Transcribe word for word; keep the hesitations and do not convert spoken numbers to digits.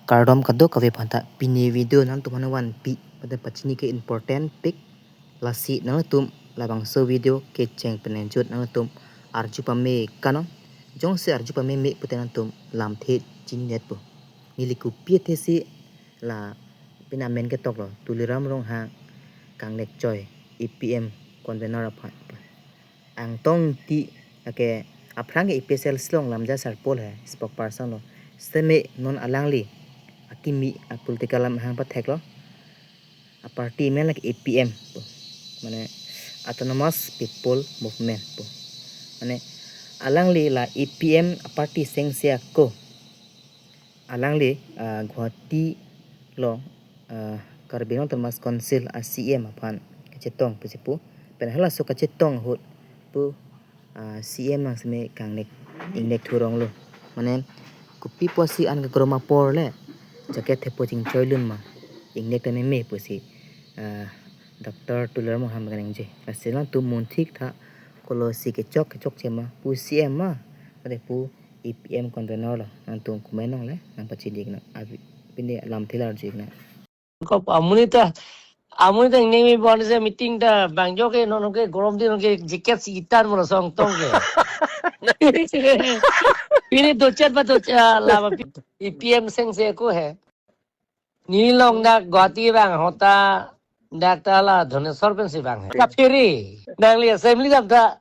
Kardom kadokave aphanta, pini video nangtum aphan vanpi, pada pachini ke important pik. Lasi nangtum labangso video kecheng pen jut nangtum arju pame kanon. Jongsi arju pameme pute nangtum lamthe chinidet po. Neli kopi athesi la pini amen ketok lo, Tuliram Ronghang kangnek choi, A P M convener aphan. Angtong ti ake aphrang ke A P S L Shillong Lamja Sarpol he spokesperson lo. Seme non alangli akimi a political alam hang pathek lo. A party amen lake A P M po. Mane Autonomous People Movement po. Mane alangli la A P M a party sengse ako. Alangli, ah, Guwahati lo, ah, Karbi Anglong Autonomous Council a C E M aphan kachetong pusi pu. Pen halaso kachetong ahut pu, ah, C E M nang seme kangnek ingnek thurong lo. Mane kopi pusi an kekrom apor le jaket thepo chingchoi lun ma, ingnek ta meme pusi, ah, Doctor Tuliram Ronghang kaningje. Lasi nangtum munthik tha, kolosi kechok kechokche ma pu C E M ma, ade pu A P M convener lo, nangtum comment nongle nangpachini iknon. Abi pini lamthe arju iknon. Kop amonit ta, amonit ta ingnek me bon se meeting ta bang jo ke non ke gorom din ke jacket si itan mo song tong ke. Pini dochet ba dochet, ah, lama pi-, A P M sengse ako he. Neli along dak Guwahati vang ahut ta dak ta la Dhaneswar pensi vang he. Kaphere. Nangli assembly dam ta.